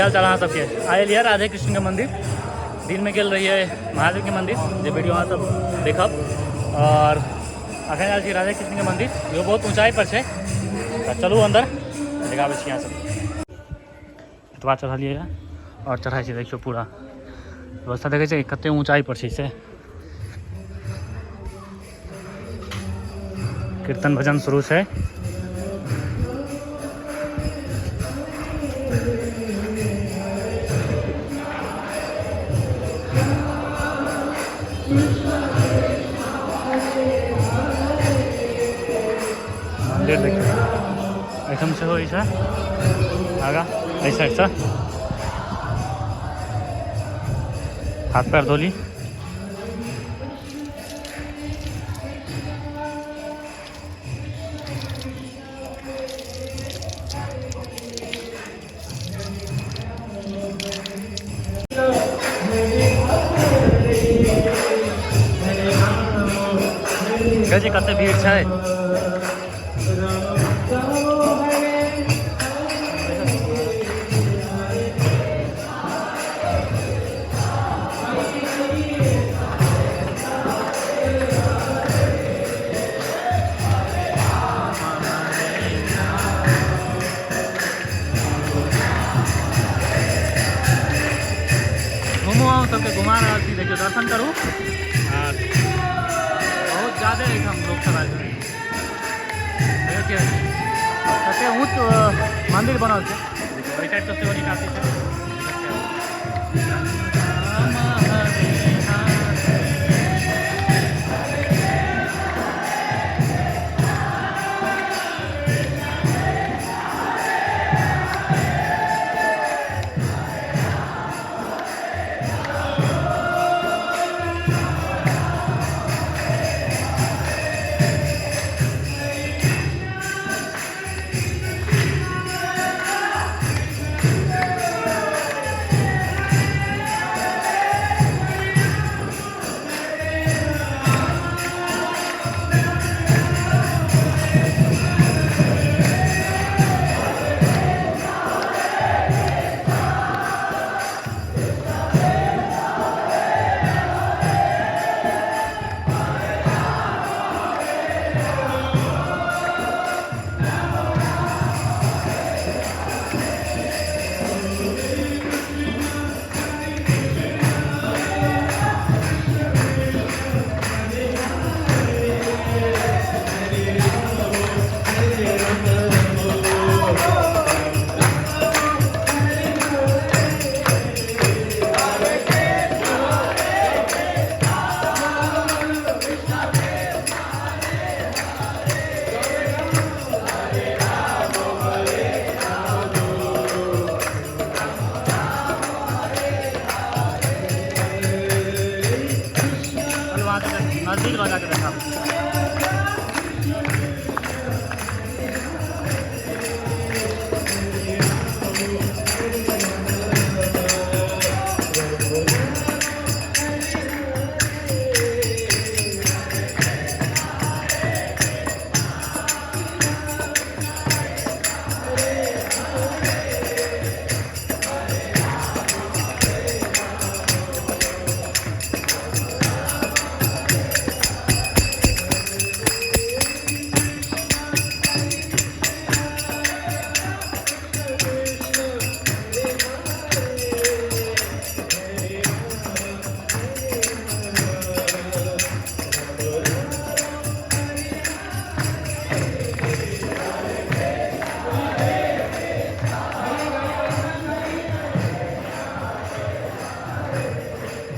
हाल चाल अहाँ सबके। आयल यऽ राधे कृष्ण के मंदिर। दिन में गेल रहिए महादेव के मंदिर, जे वीडियो अहाँ सब देखब। और अखन आयल छी राधे कृष्ण के मंदिर, जो बहुत ऊंचाई पर छै। तऽ चलू अंदर देखाबै छी अहाँ सबके। एतबा चढ़लियै यऽ और चढ़ाइ छै, देखियौ पूरा व्यवस्था देखै छै कते ऊंचाई पर छै से। कीर्तन भजन शुरू छै। मंदिर देखियौ एहिठाम सेहो अछि आगाँ एहि साइडसँ हाथ पैर धोली। देखै छी कते भीड़ छै। घुमू अहूँ सबके घुमा रहल छी, देखियौ दर्शन करू। आर बहुत ज्यादे एहिठाम लोक सब आयल छै। देखियौ कते ऊँच मंदिर बनल छै। देखियौ एहि साइड से सेहो निकासी छै। नजदीक लऽ जाके देखाब।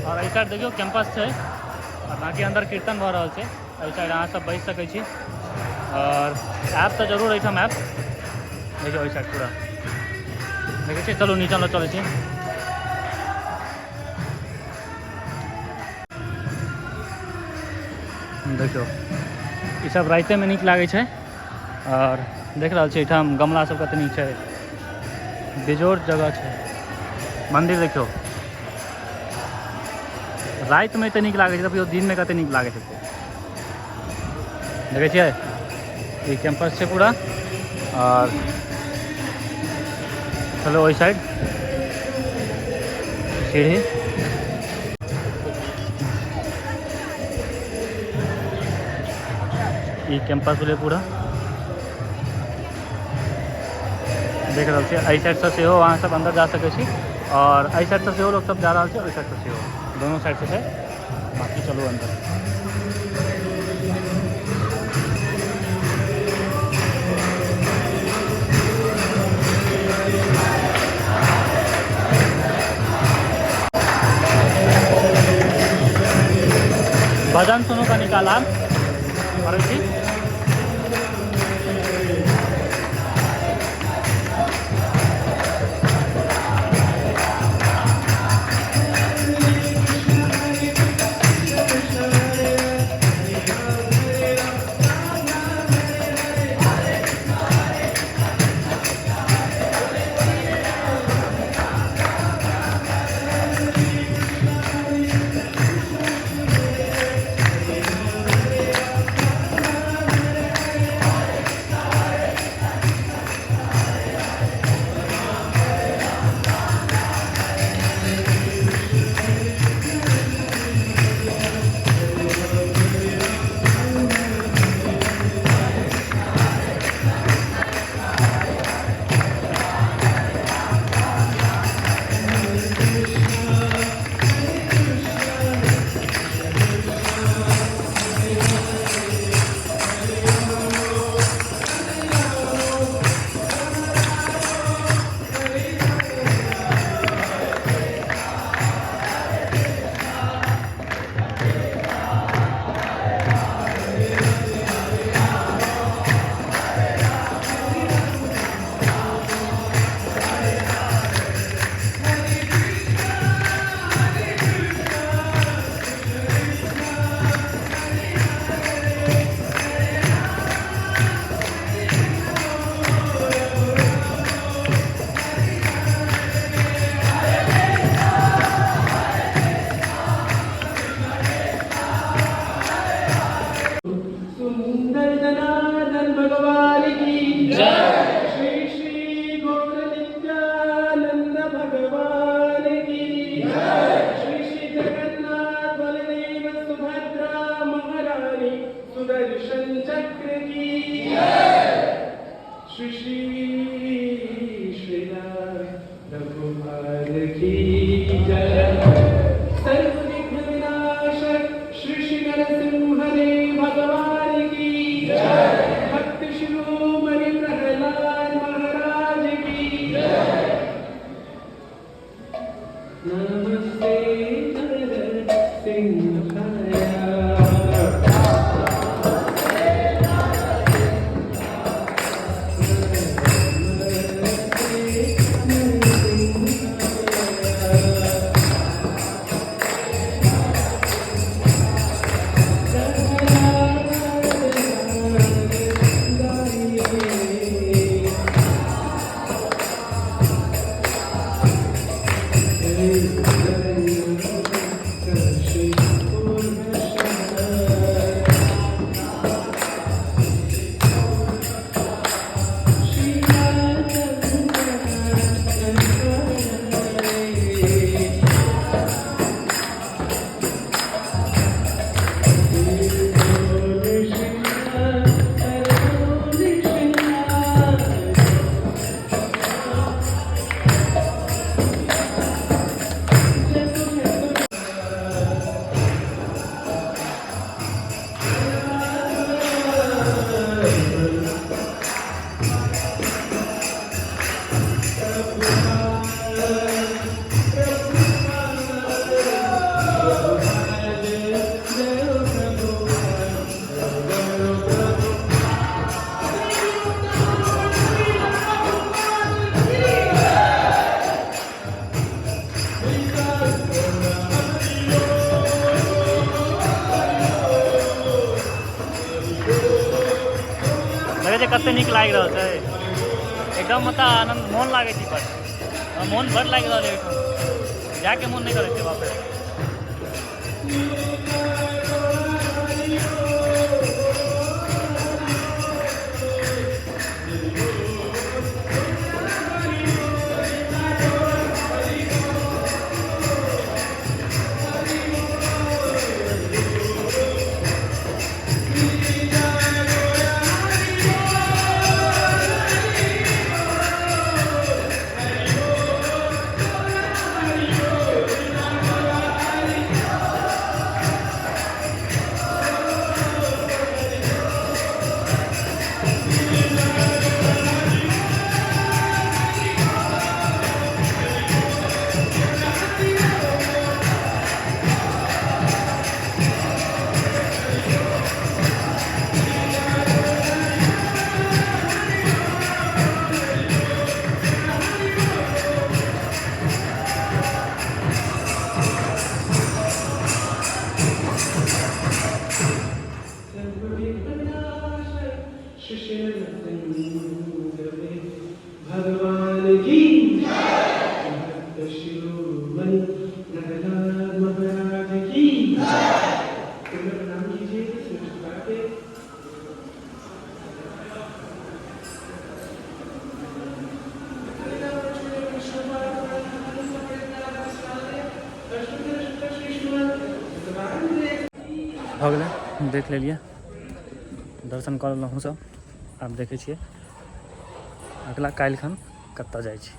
और एहि साइड देखियौ कैंपस छै और बाकी अंदर कीर्तन भऽ रहल छै। एहि साइड अहाँ सब बैस सकै छी और आयब तऽ जरूर एहिठाम आयब। देखियौ एहि साइड पूरा देखै छियै। चलू नीचाँ लऽ चलै छी। देखियौ ई सब रातिमे नीक लागै छै। और देख रहल छी एहिठाम गमला सब कते नीक छै, बेजोड़ जगह छै। मंदिर देखियौ रातिमे एते नीक लागै छै, तभियो दिनमे कते नीक लागै छै। देखै छियै ई कैंपस छै पूरा। और चलो ओहि साइड सीढ़ी। ई कैंपस भेलै पूरा, देख रहल छियै। एहि साइडसँ सेहो अहाँ सब अन्दर जा सकै छी आओर एहि साइडसँ सेहो लोक सब जा रहल छै, ओहि साइडसँ सेहो, दोनो साइडसँ छै। बाकी चलू अन्दर। भजन सुनू कनी काल, आब करै छी। सुंदर जनार्दन भगवान की जय, श्री श्री गौर नित्यानंद भगवान की जय, श्री श्री जगन्नाथ बलदेव सुभद्रा महारानी सुदर्शन चक्र की जय, श्री श्री श्री रघुवर की जय, सर्व विघ्न विनाशक श्री श्री नरसिंहदेव भगवान की जय, भक्त शिरोमणि प्रहलाद महाराज की जय। नमस्ते नरसिंहाय। नमस्ते नरसिंहाय। लगै छै कते नीक लागि रहल छै एकदम, मतलब आनंद मोन लागै छै बड़, मोन बड़ लागि रहल है एहिठाम, जाके मोन नहि करै छै वापस। शिरोमणि प्रहलाद महाराज की कृपया प्रणाम कीजिए सिर झुका के। भऽ गेलै, देख लेलियै, दर्शन कऽ लेलहुँ सब। आब देखै छियै अगला काल्हि खन कतऽ जाइ छी।